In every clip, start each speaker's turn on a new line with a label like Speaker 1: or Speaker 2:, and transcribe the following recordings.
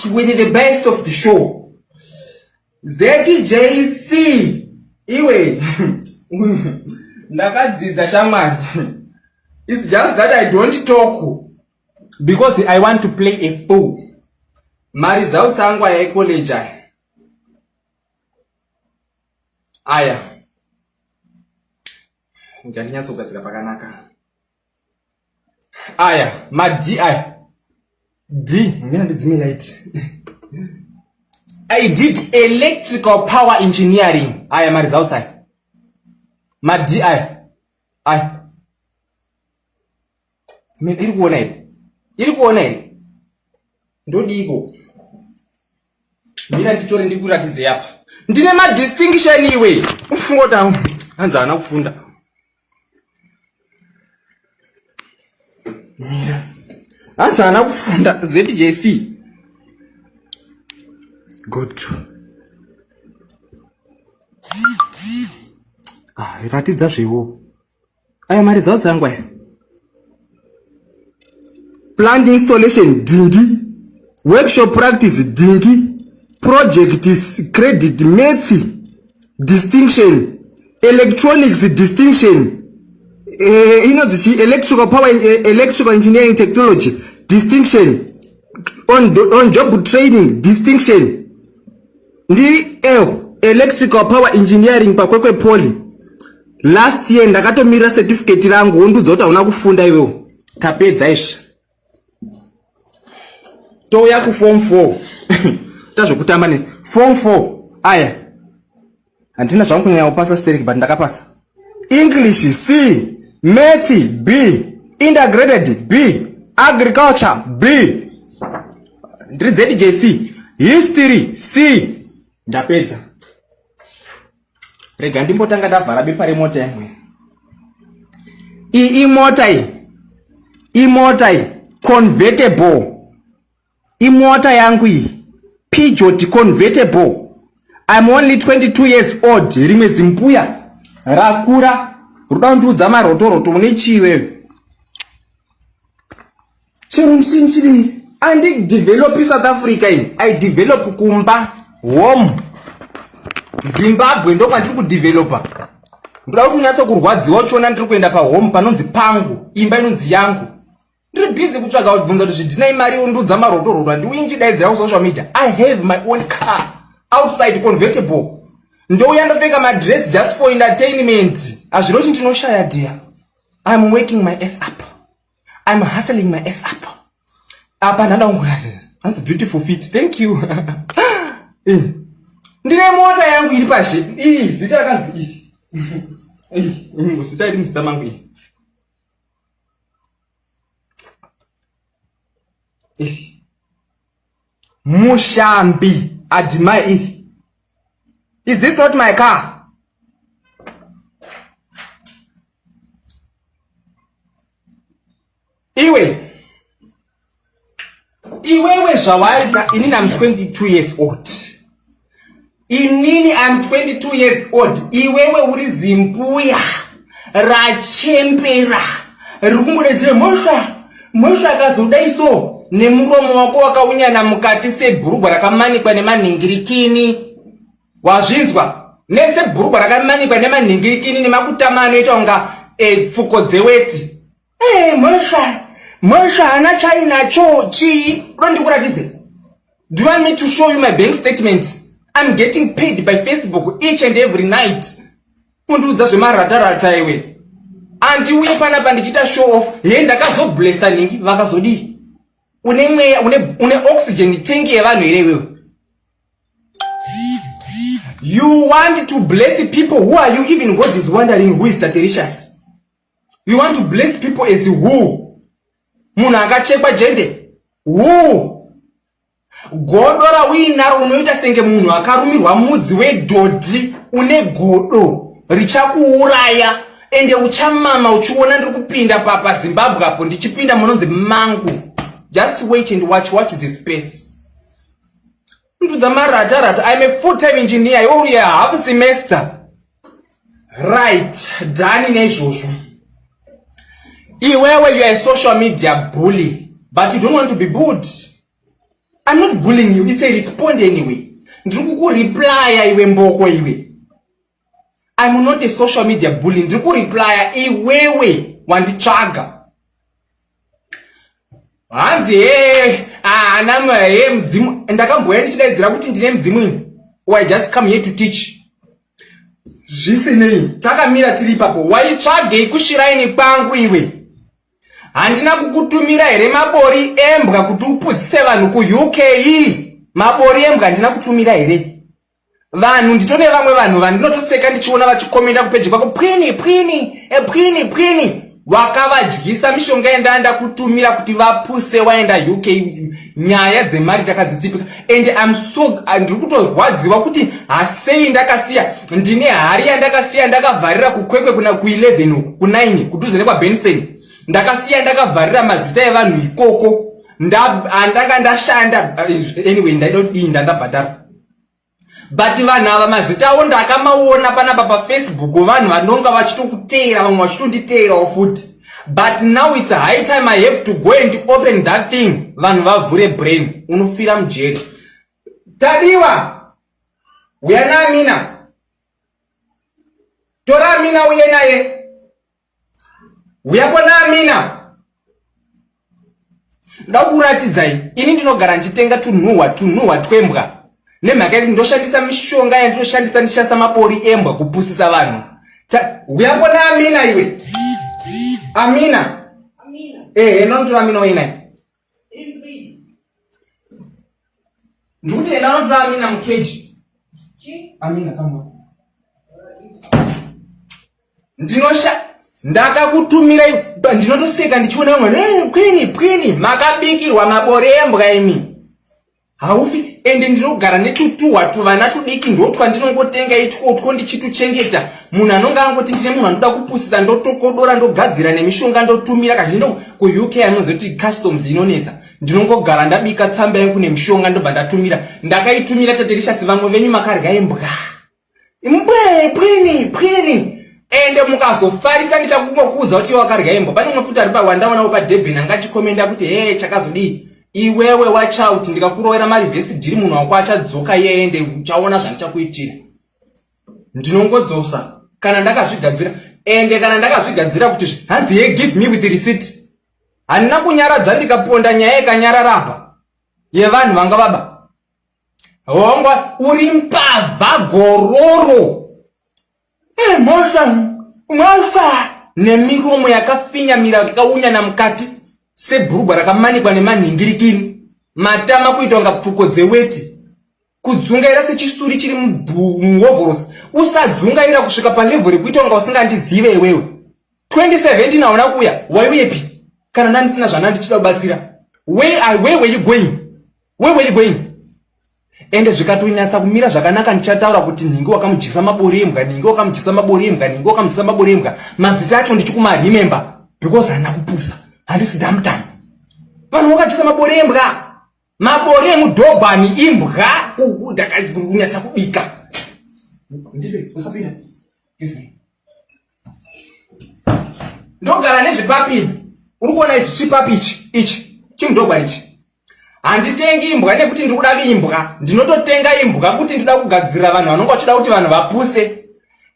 Speaker 1: with the best of the show. ZJC iwe ndakadzidza shamwari. It's just that I don't talk because I want to play a fool. Maresults angu aya ecollege aya. Aya. Ngandinyatso pakanaka. Aya, ma D aya. D, mina ndidzime light. I did electrical power engineering. Aya maresults aya. Ma D aya. Aya. Mina iri kuona here? Iri kuona here? Ndodiko. Mira nditore ndikuratidze apa. Ndine ma distinction iwe. Ufunga kuti hanzi haana kufunda. Mira. Hanzi haana kufunda ZJC. Go to. Ah, ratidza zvewo. Aya mari dzao dzangu aya. Plant installation dhingi. Workshop practice dhingi. Project credit maths distinction. Electronics distinction. Eh, inonzi chi electrical power eh, electrical engineering technology distinction. On job training distinction. Ndiri L electrical power engineering paKwekwe Poly. Last year ndakatomirira certificate rangu wondiudza kuti hauna kufunda iwewo. Tapedza izvi. Touya ku form 4. Tazvokutamba ne form 4. Aya. Handina zvangu kunyanya kupasa sterek but ndakapasa. English C, Maths B, Integrated B, Agriculture B. Ndiri ZJC, History C. Ndapedza. Rega ndimbotanga ndavhara bepa remota yangu. Iyi imota iyi. Imota iyi convertible. Imota yangu iyi. Peugeot convertible. I'm only 22 years old. Rimwe zimbuya rakura ruda kundiudza marotoroto une chii wewe? Chero ndchii andi develop South Africa ini. I develop kumba home. Zimbabwe ndokwandiri kudevelopa. Ndoda kuti unyatso kurwadziwa uchiona ndiri kuenda pahome panonzi pangu, imba inonzi yangu. Ndiri busy kutsvaga kubvunza kuti zvidhina imari undiudza marotoroto handiuyi ndichidaidzira kusocial media. I have my own car outside convertible. Ndouya ndopfeka madress just for entertainment. Hazvino kuti ndinoshaya dear. I'm working my ass up. I'm hustling my ass up. Apa ndanda kungorati. That's beautiful fit. Thank you. Eh. Ndine mota yangu iri pashe. Iyi zita rakanzi iyi. Iyi zita iri muzita mangu iyi. Mushambi admire iri. Is this not my car? Iwe. Iwewe zvawaita inini I'm 22 years old. Inini I'm 22 years old. Iwewe uri zimbuya rachembera riri kungodedzera mhosva mhosva akazodai so nemuromo wako wakaunyana mukati sebhurugwa rakamanikwa nemanhingirikini wazvinzwa nese bhurugwa rakamanikwa nemanhingirikini nemakutama anoita kunga e, pfuko dzeweti e, mhosva mhosva hana chainacho chii udo ndikuratidze Do you want me to show you my bank statement? I'm getting paid by Facebook each and every night. Undiudza zvemaratarata iwe. Andiuye panapa ndichiita show off. He ndakazoblessa nhingi vakazodii? Une mweya une, une oxygen tank yevanhu here iwewe? You want to bless people who are you? Even God is wondering who is Tatericious. You want to bless people as who? Munhu akachekwa jende. Who? Godo rauinaro unoita senge munhu akarumirwa mudzi wedhodhi une godo richakuuraya ende uchamama uchiona ndiri kupinda papa Zimbabwe apo ndichipinda munonzi mangu. Just wait and watch, watch the space. Ndudza marata rata. I'm a full time engineer. Iwe uri a half semester. Right, done neizvozvo. Iwewe you are a social media bully, but you don't want to be bullied. I'm not bullying you, it's a respond anyway. Ndiri kukureplya iwe mboko iwe. I'm not a social media bully. Ndiri kureplya iwewe wanditsvaga. Hanzi he haana he mudzimu ndakambouya ndichidaidzira kuti ndine mudzimu ini. Or I just come here to teach. Zvisinei takamira tiri ipapo waitsvagei kushiraini kwangu iwe. Handina kukutumira here mabori embwa kuti upuzise vanhu kuUK? Mabori embwa handina kutumira here? Vanhu nditone vamwe vanhu vandinotoseka ndichiona vachikomenda kupeji kwako pwini pwini e pwini pwini wakavadyisa mishonga yandanga ndakutumira kuti vapuse waenda UK nyaya dzemari takadzitsipika and I'm so ndiri kutorwadziwa kuti hasei ndakasiya ndine hari yandakasiya ndakavharira kukwekwe kuna ku11 uku ku9 kudhuze nekwabenson ndakasiya ndakavharira mazita evanhu ikoko andanga ndashanda anyway ndaida kuti dii ndandabhadhara but vanhu ava mazita avo ndakamaona panapa pafacebook vanhu vanonga vachitokuteera vamwe vachitonditeerawo futi but now its high time I have to go and open that thing vanhu vavhure brain unofira mujeri tadiwa uya naamina tora amina uye naye uya kona amina nda kuratidzai ini ndinogara ndichitenga tunhuhwa tunhuhwa twembwa nemhaka yekuti ndoshandisa mishonga yandinoshandisa ndichishandisa mabori embwa kupusisa vanhu uya kona amina iwe amina ehe ndanotora amina uye naye ndikuti enda unotora amina mukeji amina kama ndinosha ndakakutumira ndinotoseka ndichiona vamwe eh, pwini pwini makabikirwa mabore embwa imi haufi ende ndinogara netutuhwa tuvana tudiki ndotwa ndinongotenga itwotwo ndichituchengeta munhu anonge angoti ndine munhu anoda kupusisa ndotokodora ndogadzira nemishonga ndotumira kazhinji kuUK anozoti customs inonetsa ndinongogara ndabika tsamba yangu nemishonga ndobva ndatumira ndakaitumira taterishasi vamwe venyu makarya imbwa mbwe pwini pwini ende mukazofarisa ndichakungokuudza kuti iwe wakarya imbwa pane umwe futi ari pawandaonawo padurban anga achikomenda kuti he chakazodii iwewe watch out ndikakurovera marivhesi dhiri munhu wako achadzoka iye ende uchaona zvandichakuitira ndinongodzosa kana ndakazvigadzira ende kana ndakazvigadzira kuti hanzi ye give me with receipt handina kunyaradza ndikaponda nyaya ikanyarara apa yevanhu vanga vaba hongwa uri mbavha gororo eh, mhosva mhosva nemiromo yakafinyamira yakaunyana mukati sebhurugwa rakamanikwa nemanhingirikini matama kuita kunga pfuko dzeweti kudzungaira sechisuri chiri muhovhorosi usadzungaira kusvika palevhel rekuita kunga usingandizive iwewe 2017 hauna kuuya waiuyepi kana ndandisina zvandandichida kubatsira where, where were you going where were you going ende zvikatonyatsa kumira zvakanaka ndichataura kuti nhingi wakamudyisa mabori embwa nhingi wakamudyisa mabori embwa nhingi wakamudyisa mabori embwa mazita acho ndichikumaremember because handina kupusa handisi damtam vanhu vakadyisa mabori embwa mabori emudhobhani imbwa kunyatsa kubika ndipe usapinda give me ndogara nezvipapi uri kuona izvi chipapi ichi ichi chimudhobhani ichi handitengi imbwa nekuti ndiri kuda imbwa ndinototenga imbwa kuti ndida kugadzirira vanhu vanonge vachida kuti vanhu vapuse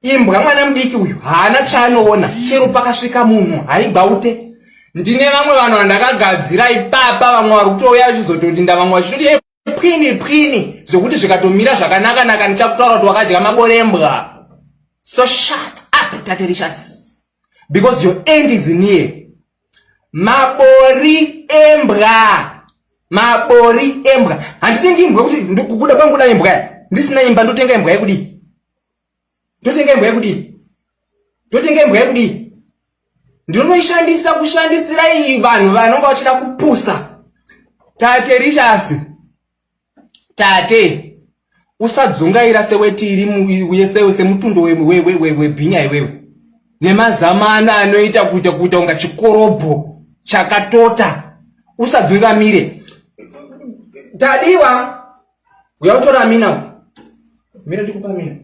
Speaker 1: imbwa mwana mudiki uyu haana chaanoona chero pakasvika munhu haigwaute ndine vamwe vanhu vandakagadzira ipapa vamwe vari kutouya vachizotodinda vamwe vachitoti pwini pwini zvekuti zvikatomira zvakanaka naka ndichakutaura kuti wakadya maborembwa so shut up taterishas because your end is near mabori embwa mabori embwa handitengi imbwa kuti kubuda kwangu da imbwa ndisina imba ndotenga imbwa yekudii ndotenga imbwa yekudii ndotenga imbwa yekudii ndinonoishandisa kushandisira iyi vanhu vanonga vachida kupusa tate rishasi tate usadzungaira seweti iri uye semutundo webhinya iwewe nemazamana anoita kuita kuita kunga chikorobho chakatota usadzungamire tadiwa uya utora amina mira ndikupa amina.